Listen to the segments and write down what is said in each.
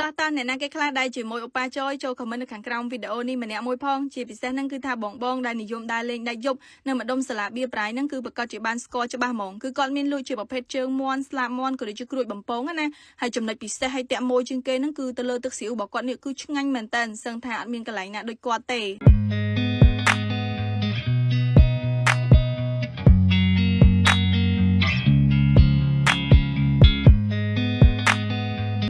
តោះតោះអ្នកណាគេខ្លះដែលជាមួយឧបាចយចូល comment នៅខាងក្រោមវីដេអូនេះម្នាក់មួយផងជាពិសេសហ្នឹងគឺថាបងបងដែលនិយមដើរលេងដាច់យប់នៅម្ដុំសាលាបៀប្រាយហ្នឹងគឺប្រកាសជាបានស្គាល់ច្បាស់ហ្មងគឺគាត់មានលក់ជាប្រភេទជើងមាន់ស្លាបមាន់ក៏ដូចជាក្រួចបំពងណាហើយចំណុចពិសេសហើយតាក់មួយជាងគេហ្នឹងគឺទៅលើទឹកស៊ីអ៊ូរបស់គាត់នេះគឺឆ្ងាញ់មែនតើសឹងថាអត់មានកន្លែងណាដូចគាត់ទេ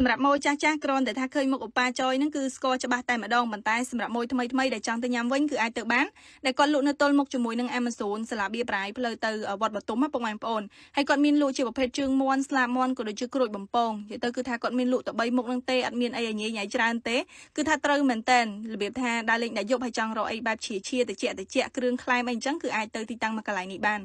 សម្រាប់ម៉ូយចាស់ចាស់គ្រាន់តែថាឃើញមុខឧបាចយហ្នឹងគឺស្គាល់ច្បាស់តែម្ដងប៉ុន្តែសម្រាប់ម៉ូយថ្មីថ្មីដែលចង់ទៅញ៉ាំវិញគឺអាចទៅបានដែលគាត់លក់នៅទល់មុខជាមួយនឹង Amazon សាលាបៀប្រាយផ្លូវទៅវត្តបទុមណាពុកម៉ែបងប្អូនហើយគាត់មានលក់ជាប្រភេទជើងមាន់ស្លាបមាន់ក៏ដូចជាក្រូចបំពងនិយាយទៅគឺថាគាត់មានលក់តែ3មុខហ្នឹងទេអត់មានអីឲ្យញ៉ៃញ៉ៃច្រើនទេគឺថាត្រូវមែនតែនរបៀបថាដើរលេងដាច់យប់ហើយចង់រកអីបែបឈៀឈៀតិចតិចគ្រឿងក្លែមអីអញ្ចឹងគឺអាចទៅទីតាំងមកកន្លែងនេះបាន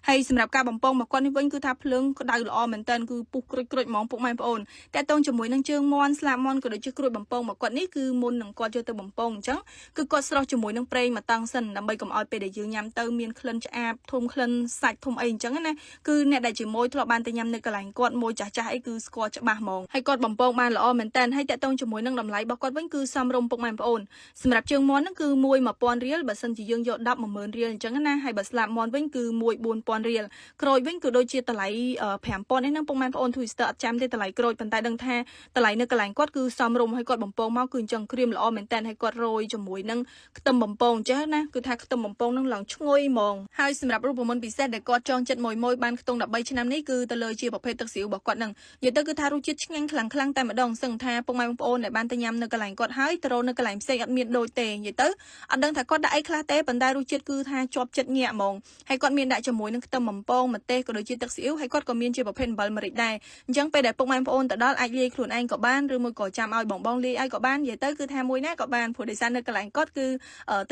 ហើយសម្រាប់ការបំពងរបស់គាត់នេះវិញគឺថាភ្លើងក្តៅល្អមែនតែនគឺពុះក្រូចក្រូចហ្មងពុកម៉ែបងប្អូន តាក់ទងជាមួយនឹងជើងមាន់ស្លាបមាន់ក៏ដូចជាក្រួចបំពងមកគាត់នេះគឺមុននឹងគាត់យកទៅបំពងអញ្ចឹងគឺគាត់ស្រុះជាមួយនឹងប្រេងមកតង់សិនដើម្បីកុំឲ្យពេលដែលយើងញ៉ាំទៅមានក្លិនឆ្អាបធំក្លិនសាច់ធំអីអញ្ចឹងណាគឺអ្នកដែលជាមួយធ្លាប់បានទៅញ៉ាំនៅកន្លែងគាត់មួយចាស់ចាស់អីគឺស្គាល់ច្បាស់ហ្មងហើយគាត់បំពងបានល្អមែនតើហើយតាក់ទងជាមួយនឹងតម្លៃរបស់គាត់វិញគឺសមរម្យពុកម៉ែបងប្អូនសម្រាប់ជើងមាន់ហ្នឹងគឺ1 1000រៀលបើសិនជាយើងយក10 10000រៀលអញ្ចឹងណាហើយបើស្លាបមាន់វិញគឺ1 4000រៀល ក្រូចវិញគឺដូចជាតម្លៃ5000នេះហ្នឹងពុកម៉ែបងប្អូន Twister អត់ចាំទេតម្លៃក្រូចប៉ុន្តែដឹងថាតម្លៃនៅកន្លែងគាត់គឺសមរម្យហើយគាត់បំពងមកគឺអញ្ចឹងក្រៀមល្អមែនតើហើយគាត់រោយជាមួយនឹងខ្ទឹមបំពងចេះណាគឺថាខ្ទឹមបំពងនឹងឡើងឈ្ងុយហ្មងហើយសម្រាប់រូបមន្តពិសេសដែលគាត់ចងចិត្តមួយមួយបានខ្ទង់13ឆ្នាំនេះគឺទៅលើជាប្រភេទទឹកស៊ីអ៊ូរបស់គាត់នឹងនិយាយទៅគឺថារសជាតិឆ្ងាញ់ខ្លាំងខ្លាំងតែម្ដងសឹងថាពុកម៉ែបងប្អូនដែលបានទៅញ៉ាំនៅកន្លែងគាត់ហើយទៅរកនៅកន្លែងផ្សេងអត់មានដូចទេនិយាយទៅអត់ដឹងថាគាត់ដាក់អីខ្លះទេប៉ុន្តែរសជាតិគឺថាជាប់ចិត្តញាក់ហ្មង ហើយគាត់មានដាក់ជាមួយនឹងខ្ទឹមបំពងម្ទេសក៏ដូចជាទឹកស៊ីអ៊ីវហើយគាត់ក៏មានជាប្រភេទអំបិលម្រេចដែរអញ្ចឹងពេលដែលពុកម៉ែបងប្អូនទៅដល់អាចលាយខ្លួនឯងក៏បានឬមួយក៏ចាំឲ្យបងបងលាយឲ្យក៏បាននិយាយទៅគឺថាមួយណាក៏បានព្រោះដោយសារនៅកន្លែងគាត់គឺ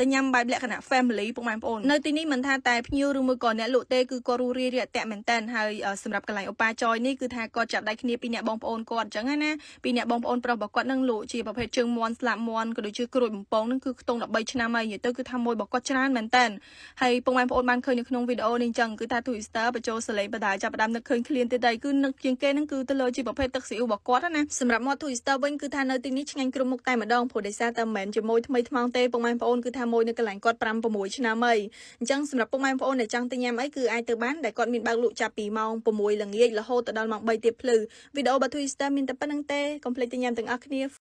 ទៅញ៉ាំបែបលក្ខណៈ family ពុកម៉ែបងប្អូននៅទីនេះមិនថាតែភ្ញៀវឬមួយក៏អ្នកលក់ទេគឺគាត់រស់រាយរាក់ទាក់មែនតើហើយសម្រាប់កន្លែងអូប៉ាចយនេះគឺថាគាត់ចាប់ដៃគ្នាពីអ្នកបងប្អូនគាត់អញ្ចឹងណាពីអ្នកបងប្អូនប្រុសរបស់គាត់នឹងលក់ជាប្រភេទជើងមាន់ស្លាបមាន់ក៏ដូចជាក្រួចបំពងនឹងគឺខ្ទង់13ឆ្នាំហើយនិយាយទៅគឺថាមួយរបស់គាត់ច្រើនមែនតើ ហើយពុកម៉ែបងប្អូនបានឃើញនៅក្នុងវីដេអូនេះអញ្ចឹងគឺថា Twister បញ្ចូលសលេងបដាចាប់ផ្ដើមនឹកឃើញឃ្លានទៀតហើយគឺនឹកជាងគេហ្នឹងគឺទៅលើជាប្រភេទទឹកស៊ីអ៊ូរបស់គាត់ណាសម្រាប់មាត់ Twister វិញគឺថានៅទីនេះឆ្ងាញ់គ្រប់មុខតែម្ដងព្រោះដោយសារតែមិនមែនជាមួយថ្មីថ្មោងទេពុកម៉ែបងប្អូនគឺថាមួយនៅកន្លែងគាត់5 6ឆ្នាំហើយអញ្ចឹងសម្រាប់ពុកម៉ែបងប្អូនដែលចង់ទៅញ៉ាំអីគឺអាចទៅបានដែលគាត់មានបើកលក់ចាប់ពីម៉ោង6ល្ងាចរហូតទៅដល់ម៉ោង3ទៀបភ្លឺវីដេអូរបស់ Twister មានតែប៉ុណ្្នឹងទេកុំភ្លេចទៅញ៉ាំទាំងអស់គ្នា។